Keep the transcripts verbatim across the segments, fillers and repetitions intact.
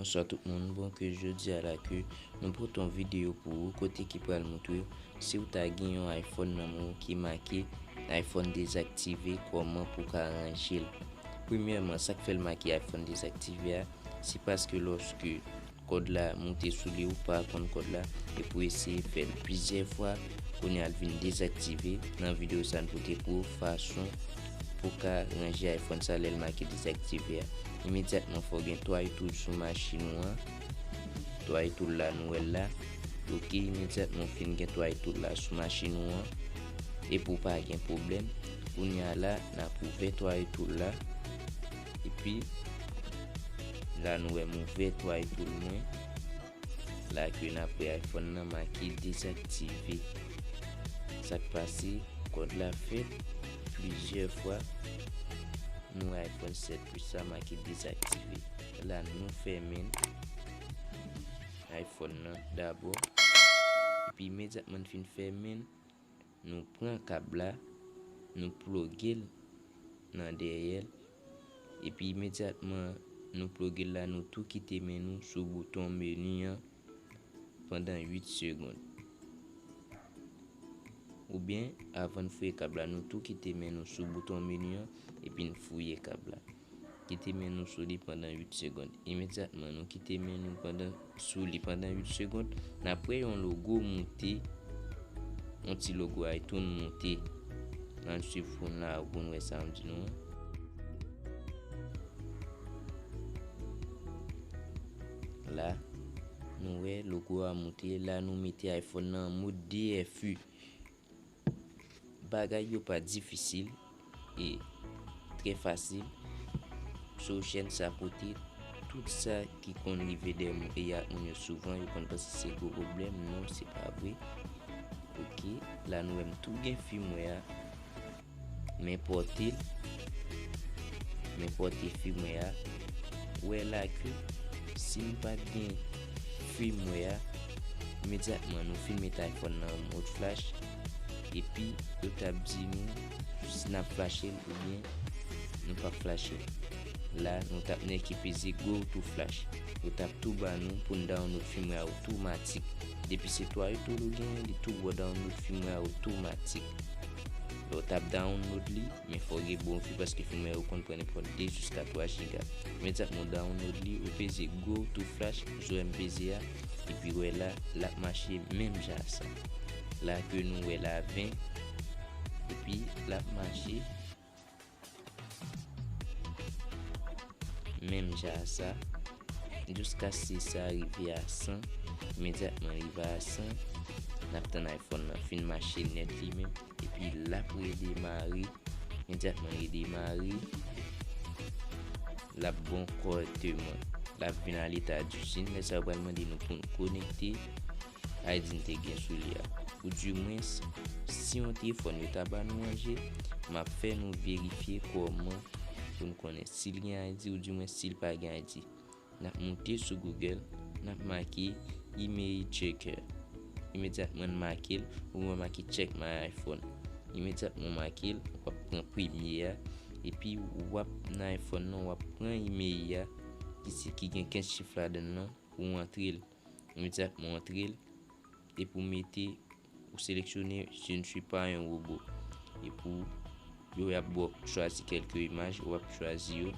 Bonswa tout moun, bon ke jodi a la ke nou pote yon videyo pou ou kote ki pral montre w si w ta gen yon iPhone nan men w ki make iPhone dezaktive, kòman pou w ka ranje l. Premyèman, sa k fè l make iPhone dezaktive a, se paske lòske kòd la moute sou li, ou pa konn kòd la, epi w eseye fè l plizyè fwa, kounye a l vin dezaktive. Nan videyo sa, n pote pou ou fason pou w ka ranje iPhone sa lè l make dezaktive a. Imedyatman, fò w gen twa etoul sou machin ou an. Twa etoul la, nou wè l la. Ok, imedyatman w fin gen twa etoul la sou machin ou an, epi w pa gen pwoblèm. Kounye a la, n ap ouvè twa etoul la. Epi, la nou wè m ouvè twa etoul mwen. La ke n ap wè iPhone nan make dezaktive. Sa k pase, kòd la fèt plizyè fwa. Nou wè iPhone sèt Plus sa make dezaktive. La nou fèmen iPhone nan dabò. Epi imedyatman n fin fèmen l, nou pran kab la, nou ploge l nan dèyè l. Epi imedyatman nou ploge l la, nou tou kite men nou sou bouton meni an pandan uit segonn. Oubyen, avan n fouye kab la, nou tou kite men nou sou bouton meni an, epi n fouye kab la. Kite men nou sou li pandan uit segonn. Imedyatman nou kite men nou pandan, sou li pandan uit segonn, n ap wè yon logo moute, yon ti logo iTunes moute. Ann swiv pou n la pou n wè sa m di nou an. La, nou wè logo a moute. La, nou mete iPhone nan an mòd D F U. Bagay yo pa difisil e trè fasil. Sou chèn sa kote tout sa ki konn rive dèyè moun e ak moun yo souvan, yo konn panse se gwo pwoblèm. Non, se pa vre. Ok, la nou wè m tou gen firmware a. M enpòte l. M enpòte firmware a. Ou wè la ke si m pa t gen firmware a, imedyatman nou fin met iPhone nan mòd flash, epi yo t ap di nou si n ap flache l oubyen nou p ap flache l. La, nou t ap nèk ki peze go to flash. Yo t ap tou ba nou pou n download firmware a otomatik. Depi se twa etoul ou genyen, li tou ba w download firmware a otomatik. Lè w t ap download li, men fò w gen bon wi-fi paske firmware yo konn pran nenpòt de jiska twa jiga. Imedyatman w download li, ou peze go to flash, jan m peze a, epi w wè la, l ap mache menm jan sa. La ke nou wè la ven, epi l ap mache menm jan sa, jiskaske sa rive a san. Imedyatman rive a san, n ap tann iPhone nan fin mache nèt li menm, epi l ap redemare. Imedyatman redemare, l ap bon kòrèkteman. L ap vin a leta dijin. Lè sa yo pral mande nou pou n konekte I D n te gen sou li a. Oudimwens, si yon telefòn yo ta ba nou an je, m ap fè nou verifye kòman pou n konnen si l gen I D, oudimwens si l pa gen I D. N ap moute sou Google, n ap make email checker. Imedyatman n make l, ou wè make check my iPhone. Imedyatman w make l, w ap pran premye a, epi w ap nan iPhone nan, w ap pran email a, ki se, ki gen kenz chif ladan l nan, pou w antre l. Imedyatman w antre l, epi w mete, ou seleksyone Je ne suis pas un robot. Epi w, yo y ap ba w chwazi kèlke imaj, w ap chwazi yo.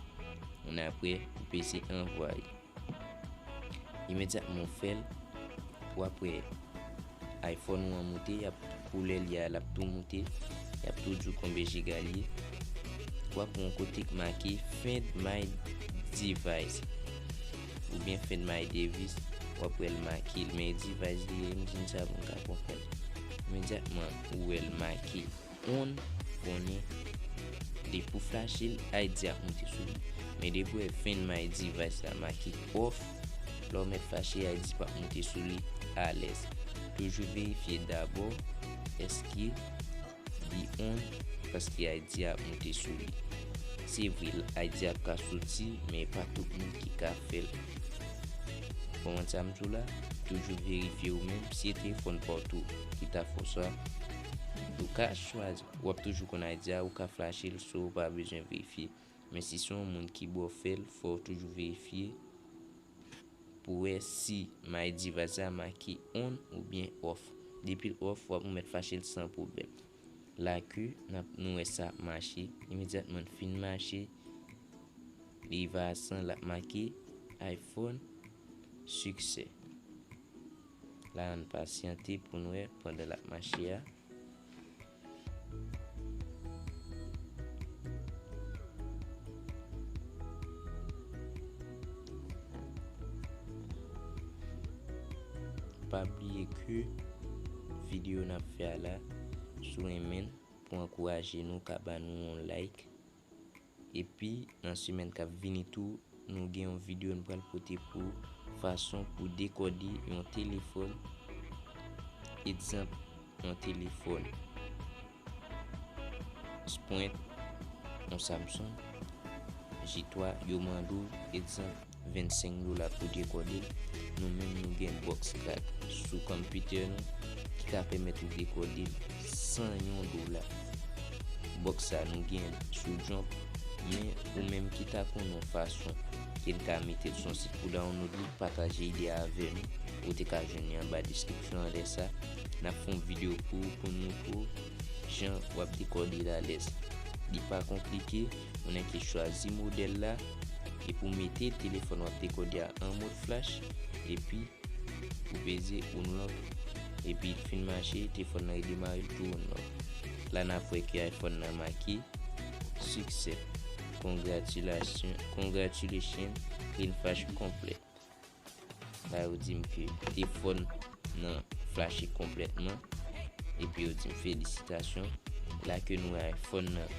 Ann apre, ou peze anvwaye. Imedyatman w fè l, w ap wè iPhone ou an moute, y ap, koulè li a, l ap tou moute, y ap tou di w konbyen jiga l ye. W ap wè yon kote k make Find my device oubyen Find my device, w ap wè l make l, men device li ye, m di n sa pou n ka konprann. Imedyatman ou wè l make on, konnen depi w flache l, I D ap moute sou li. Men depi w wè Find my device la make off, lè w mèt flache, I D p ap moute sou li alèz. Toujou verifye dabò èske li on, paske I D ap moute sou li. Se vre, I D ap ka soti, men pa tout moun ki ka fè l. Konprann sa m di w la? Toujou verifye ou menm. Si se telefòn pa w tou ki ta fè w sa, ou ka chwazi. W ap toujou konn I D a, ou ka flache l, so ou pa bezwen verifye. Men si se yon moun ki ba w fè l, fò w toujou verifye. pou wè si My Device la make on oubyen off. Depi l off, w ap ou mèt fache l san pwoblèm. La ke n ap, nou wè sa ap mache. Imedyatman l fin mache, li va san l ap make iPhone siksè. La, ann pasyante pou n wè pandan l ap mache a. Pa bliye ke videyo n ap fè a la, si w renmen l, pou ankouraje nou, ka ba nou yon like. Epi, nan semèn k ap vini tou, nou gen yon videyo nou pral pote pou fason pou dekòde yon telefòn. Egzanp, yon telefòn Sprint, yon Samsung J twa, yo mande w, egzanp, vennsenk dola pou dekòde l. Nou menm, nou gen box crack sou konpitè nou ki ka pèmèt nou dekòde l san yon dola. Box sa nou gen sou Jump, men ou menm ki ta konn yon fason ke n ka mete l sou yon sit pou download li, pataje ide a avè nou. Ou te ka jwenn li anba deskripsyon anlè sa. N ap fè yon videyo pou ou, pou n montre w jan w ap dekòde l alèz. Li pa konplike, ou nèk chwazi modèl la, epi w mete telefòn w ap dekòde a an mòd flash, epi ou peze unlock, epi l fin mache, telefòn nan redemare, l tou unlock. La n ap wè ke iPhone nan make success. Congratulations, congratulations, clean flash complete. La yo di m ke telefòn nan flashe konplètman, epi yo di m felisitasyon. La ke nou wè iPhone nan,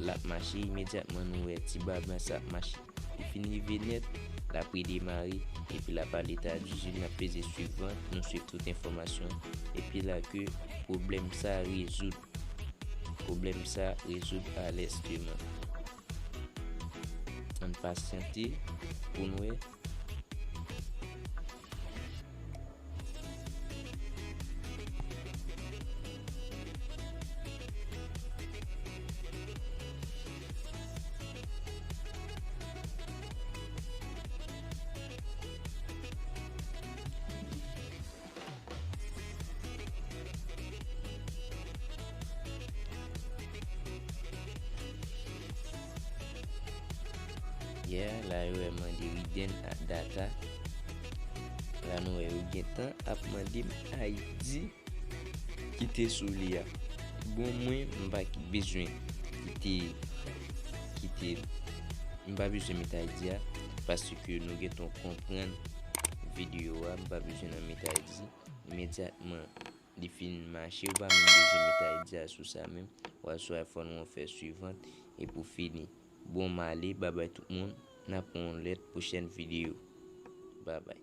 l ap mache imedyatman, nou wè ti bab la sa ap mache. Li fin rive nèt, l ap redemare, epi l ap ale Etazini, n ap peze swivan, nou swiv tout enfòmasyon, epi la ke pwoblèm sa rezoud. Pwoblèm sa rezoud alèsteman. Ann pasyante pou n wè. Yeah, la yo wè mande hidden data. La nou wè yo gentan ap mande m I D ki te sou li a. Bon, mwen, m pa bezwen kite, kite, m pa bezwen met I D a, paske nou gentan konprann videyo a, m pa bezwen nan met I D. Imedyatman li fin mache, ou pa menm bezwen met I D a sou sa menm. W al sou iPhone ou fè suivant, epi w fini. Bon, m ale, babay tout moun, n ap wè yon lòt pwochèn videyo. Babay.